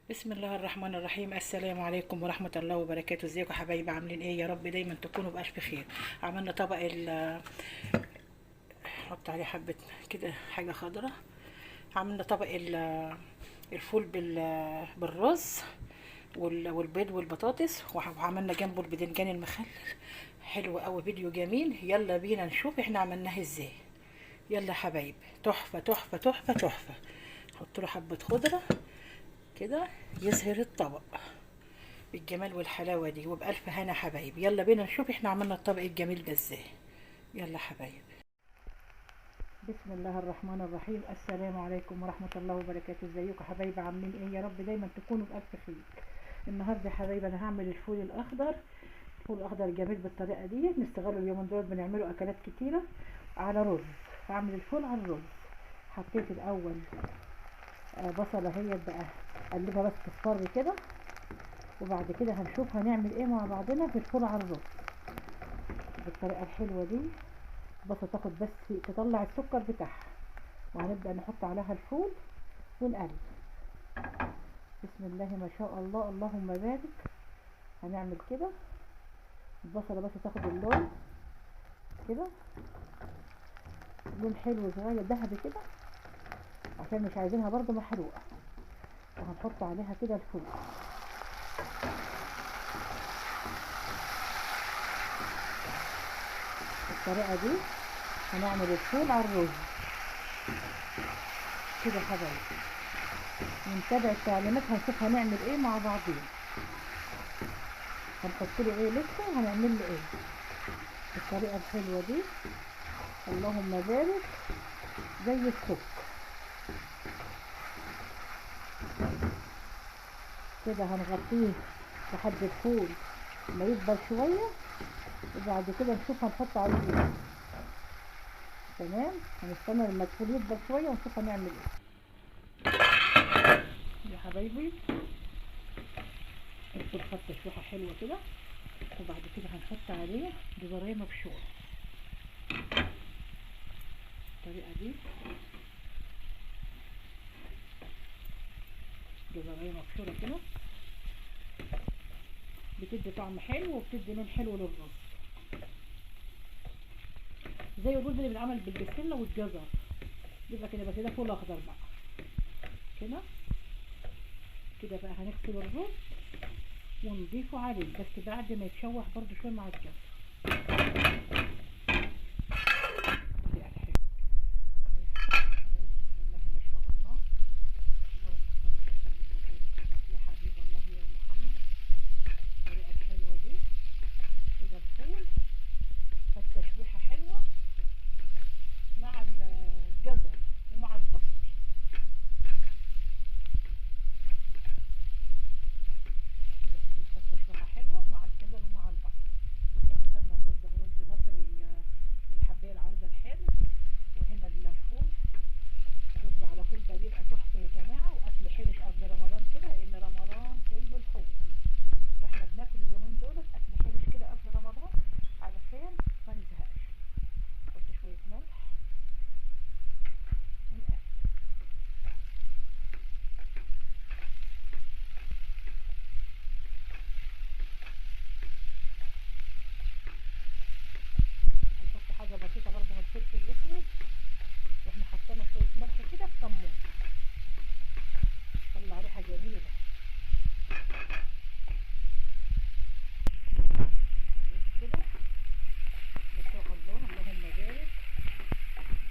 بسم الله الرحمن الرحيم. السلام عليكم ورحمة الله وبركاته. ازيكم يا حبايبي؟ عاملين ايه؟ يا رب دايما تكونوا بألف خير. عملنا طبق حط عليه حبة كده حاجة خضرة. عملنا طبق الفول بالرز والبيض والبطاطس، وعملنا جنبه البدنجان المخلل. حلو قوي، فيديو جميل. يلا بينا نشوف احنا عملناه ازاي. يلا يا حبايبي، تحفة تحفة تحفة تحفة. حط له حبة خضرة كده يزهر الطبق بالجمال والحلاوة دي، وبألف هنا حبايبي. يلا بينا نشوف احنا عملنا الطبق الجميل ده ازاي. يلا حبايبي. بسم الله الرحمن الرحيم. السلام عليكم ورحمة الله وبركاته. ازيكم حبايبي؟ عاملين ايه؟ يا رب دايما تكونوا بألف خير. النهارده يا حبايبي انا هعمل الفول الاخضر. الفول الاخضر جميل بالطريقة دي، نستغله اليومين دول، بنعمله اكلات كتيرة على رز. هعمل الفول على الرز. حطيت الاول بصلة هي بقى، قلبها بس تصفر كده، وبعد كده هنشوف هنعمل ايه مع بعضنا في الفول على الرز بالطريقة الحلوة دي. البصله تاخد بس تطلع السكر بتاعها، وهنبدا نحط عليها الفول ونقلب. بسم الله ما شاء الله، اللهم بارك. هنعمل كده البصله بس تاخد اللون كده، لون حلو صغير ذهبي كده، عشان مش عايزينها برضو محروقة. وهنحط عليها كده الفول. بالطريقة دي هنعمل الفول على الرز كده حبايبي. ونتابع التعليمات، هنشوف هنعمل ايه مع بعضينا. هنحط له ايه لسه، هنعمل له ايه بالطريقة الحلوة دي. اللهم بارك، زي السكر كده. هنغطيه لحد الفول ما يدبل شوية، وبعد كده نشوف هنحط عليه ايه. تمام، هنستنى لما الفول يدبل شوية ونشوف هنعمل ايه يا حبايبي. الفول خد تشويحه حلوة كده، وبعد كده هنحط عليه جزريه مبشوره بالطريقة دي. جزريه مبشوره كده بتدي طعم حلو وبتدي لون حلو للرز، زي الرز اللي بيتعمل بالبسله والجزر بيبقى كده. بس ده فول اخضر بقى كده كده بقى. هنغسل الرز ونضيفه عليه، بس بعد ما يتشوح برده شوية مع الجزر. بسيطة برضه من الفلفل الاسود، واحنا حطينا شوية ملح كده في كمون، طلع ريحه جميلة. كده ما شاء الله، اللهم بارك.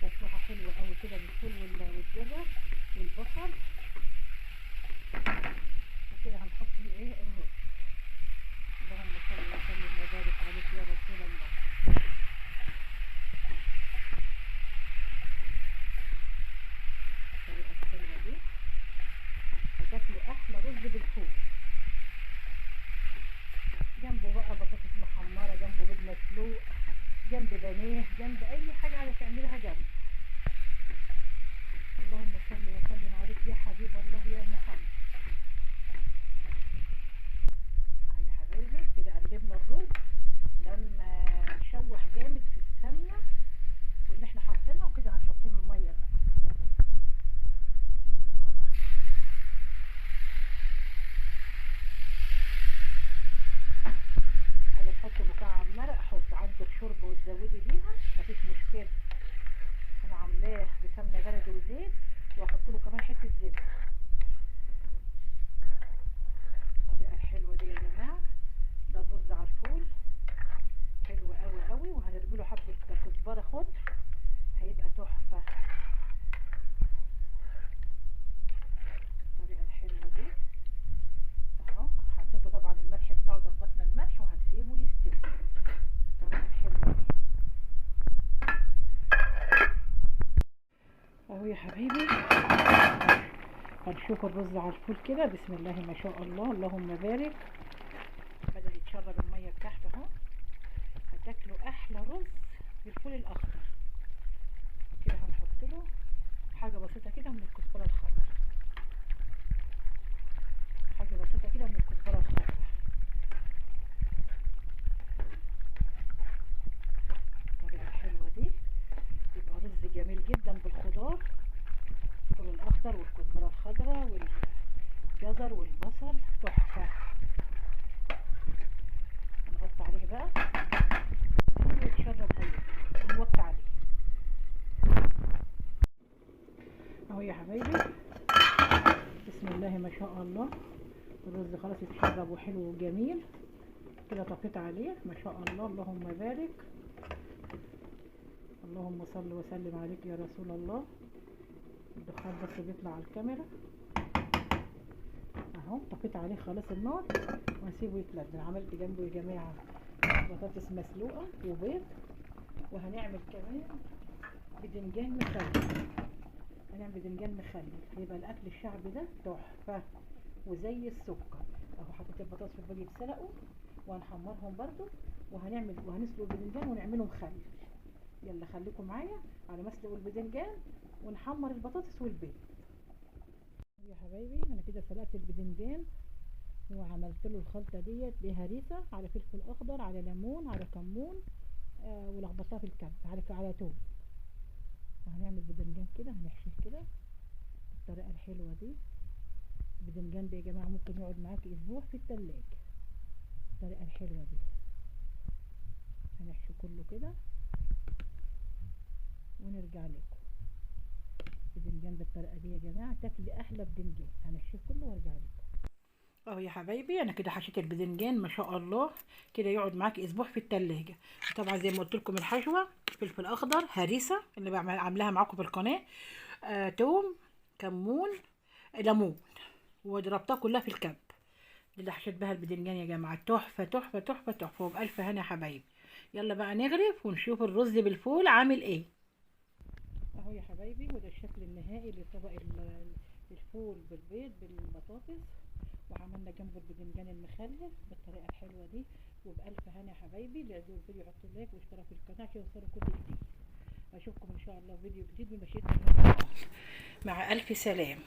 تشويحه حلوة قوي كده بالفول والجزر والبصل. وكده هنحط ايه الرز. اللهم صل وسلم وبارك عليك يا رسول الله. هتاكلوا احلى رز بالفول، جنبه بقى بطاطس محمرة، جنبه بيض مسلوق، جنب بانيه، جنب اي حاجة عايزه تعملها جنب. اللهم صل وسلم عليك يا حبيب الله يا محمد. يا حبايبي كده قلبنا الرز لما نشوح جامد في السمنة واللي احنا حاطينها، وكده هنحط له المية بقى. بسم الله الرحمن الرحيم. حبايبي هنشوف الرز على الفول كده. بسم الله ما شاء الله، اللهم بارك. بدأ يتشرب المية بتاعته اهو. هتاكلوا احلى رز بالفول الاخضر كده. هنحط له حاجة بسيطة كده من الكزبره الخضراء، حاجة بسيطة كده من الكزبره الخضراء. الطريقة الحلوة دي يبقى رز جميل جدا بالخضار، الفول الاخضر والكزبره الخضراء والجزر والبصل، تحفة. نغطي عليه بقى ويتشرب مية، ونوطي عليه اهو يا حبايبي. بسم الله ما شاء الله، الرز خلاص اتشرب وحلو وجميل كده. طفيت عليه ما شاء الله، اللهم بارك، اللهم صل وسلم عليك يا رسول الله. الدخان بس بيطلع على الكاميرا اهو. طفيت عليه خلاص النار وهسيبه يتلدن. عملت جنبه يا جماعة بطاطس مسلوقة وبيض، وهنعمل كمان بدنجان مخلل. هنعمل بدنجان مخلل، هيبقى الاكل الشعبي ده تحفة وزي السكر اهو. حطيت البطاطس في البيض يتسلقوا، وهنحمرهم برده، وهنعمل وهنسلق البدنجان ونعمله مخلل. يلا خليكم معايا على ما اسلق البدنجان ونحمر البطاطس والبيض. يا حبايبي انا كده سلقت البدنجان وعملت له الخلطة ديت، دي هريسه على فلفل اخضر على ليمون على كمون، ولخبطتها في الكب على توم. وهنعمل بدنجان كده، هنحشيه كده بالطريقة الحلوة دي. البدنجان ده يا جماعة ممكن يقعد معاك اسبوع في التلاجة. الطريقة الحلوة دي هنحشي كله كده ونرجع لكم. بدنجان بالطريقة دي يا جماعة تاكلي احلى بدنجان. هنحشيه كله وارجع لكم اهو يا حبايبي. انا كده حشيت البدنجان ما شاء الله كده، يقعد معاك اسبوع في التلاجة. طبعا زي ما قلت لكم الحشوه فلفل اخضر، هريسه اللي بعمل عاملاها معاكم في القناة، توم، كمون، ليمون، وضربتها كلها في الكب. دي اللي حشيت بها البدنجان يا جماعة، تحفة تحفة تحفة تحفة، وبالف هنا يا حبايبي. يلا بقى نغرف ونشوف الرز بالفول عامل ايه. اهو يا حبايبي، وده الشكل النهائي لطبق الفول بالبيض بالبطاطس، وعملنا جنبه البدنجان المخلل بالطريقة الحلوة دي. وبالف هنا يا حبايبي. اللي يعجبه الفيديو يحط لايك واشتراك في القناة عشان يوصلوا كل جديد. اشوفكم ان شاء الله في فيديو جديد بمشيئة الله. مع الف سلامه.